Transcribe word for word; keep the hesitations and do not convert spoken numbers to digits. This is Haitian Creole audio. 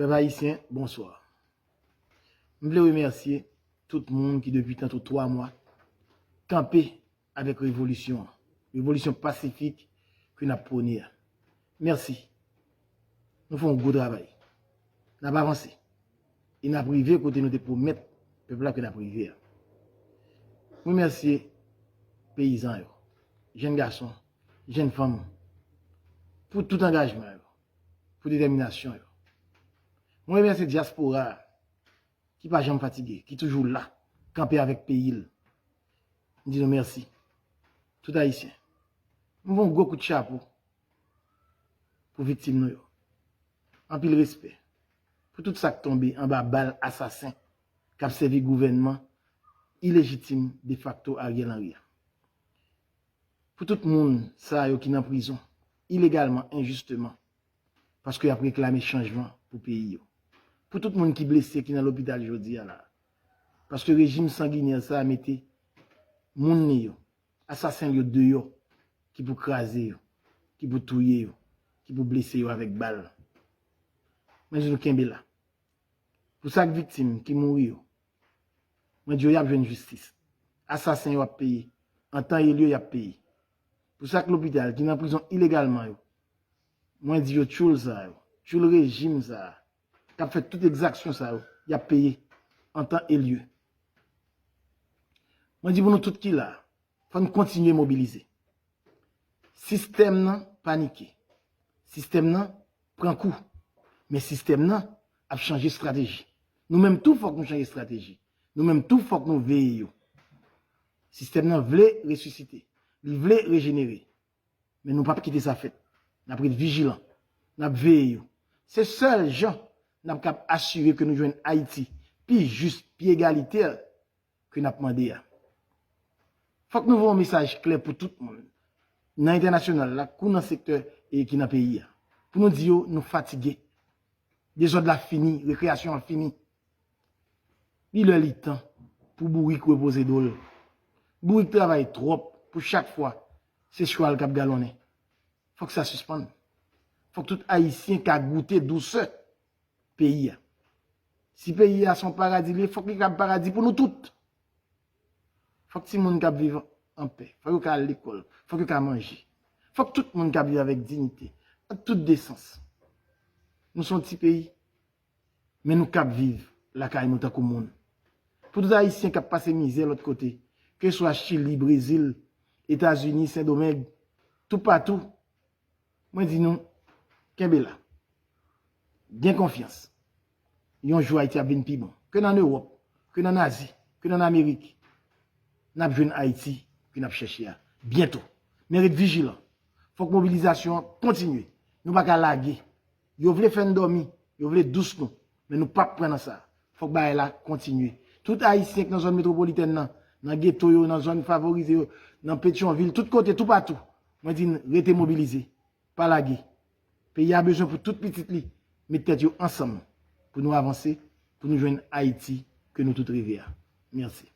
Pèp ayisyen, bonswa. M vle remèsye tout moun ki depi tanto twa mwa kanpe avèk revolisyon an, revolisyon pasifik ke n ap pwone a. Mèsi. Nou fè yon gwo travay. N ap avanse. E n ap rive kote nou te pwomèt pèp la ke n ap rive a. M remèsye peyizan yo, jèn gason, jèn fanm, pou tout angajman yo, pou detèminasyon yo. Mwen remèsye dyaspora a, ki pa janm fatige, ki toujou la, kanpe avèk peyi l. M di nou mèsi. Tout Ayisyen. M voye yon gwo kout chapo pou viktim nou yo. Anpil respè pou tout sa k tonbe anba bal asasen k ap sèvi gouvènman ilejitim defakto Ariel Henry a. Pou tout moun sa yo ki nan prizon ilegalman, enjisteman, paske y ap reklame chanjman pou peyi yo. Pou tout moun ki blese, ki nan lopital jodi a la, paske rejim sanginè sa a mete moun li yo, asasen l yo deyò, ki pou kraze yo, ki pou touye yo, ki pou blese yo avèk bal. Mwen di nou kenbe la. Pou sak viktim ki mouri yo, mwen di yo y ap jwenn jistis. Asasen yo ap peye. An tan e lye, y ap peye. Pou sak lopital ki nan prizon ilegalman yo, mwen di yo tchoul sa yo, tchoul rejim sa a, k ap fè tout egzaksyon sa yo, y ap peye an tan e lye. Mwen di pou nou tout ki la, fò n kontinye mobilize. Sistèm nan panike. Sistèm nan pran kou. Men sistèm nan ap chanje estrateji. Nou menm tou fòk nou chanje estrateji. Nou menm tou fòk nou veye yo. Sistèm nan vle resisite. Li vle rejenere. Men nou p ap kite sa fèt. N ap ret vijilan. N ap veye yo. Se sèl jan n ap kab asire ke nou jwenn Ayiti pi jis, pi egalitè ke n ap mande a. Fòk nou voye yon mesaj klè pou tout moun, nan entènasyonal la, kou nan sektè e ki nan peyi a. Pou nou di yo, nou fatige. Dezòd la fini, rekreyasyon an fini. Li lè li tan pou bourik repoze do l. Bourik travay twòp pou chak fwa se chwal k ap galonnen. Fòk sa sispann. Fòk tout Ayisyen ka goute dousè peyi a. Si peyi a se yon paradi li ye, fòk li kab paradi pou nou tout. Fòk timoun kab viv anpè. Fòk yo ka al lekòl. Fòk yo ka manje. Fòk tout moun kab viv avèk diyite, an tout desans. Nou se yon ti peyi, men nou kab viv lakay nou tankou moun. Pou tout Ayisyen k ap pase mizè lòt kote, keswa Chili, Brezil, Etazini, Sendomeng, toupatou, mwen di nou, kenbe la. Gen konfyans. Yon jou Ayiti ap vin pi bon. Ke n ann Ewòp, ke n ann Azi, ke n ann Amerik, n ap jwenn Ayiti ke n ap chèche a byento. Men ret vijilan. Fòk mobilizasyon an kontinye. Nou pa ka lage. Yo vle fè n dòmi, yo vle dous nou, men nou p ap pran nan sa. Fòk bagay la kontinye. Tout Ayisyen k nan zòn metwopolitèn nan, nan geto yo, nan zòn favorize yo, nan Petyonvil, tout kote, toupatou, mwen di n rete mobilize. Pa lage. Peyi a bezwen pou tout pitit li met tèt yo ansanm pou nou avanse, pou nou jwenn Ayiti ke nou tout reve a. Mèsi.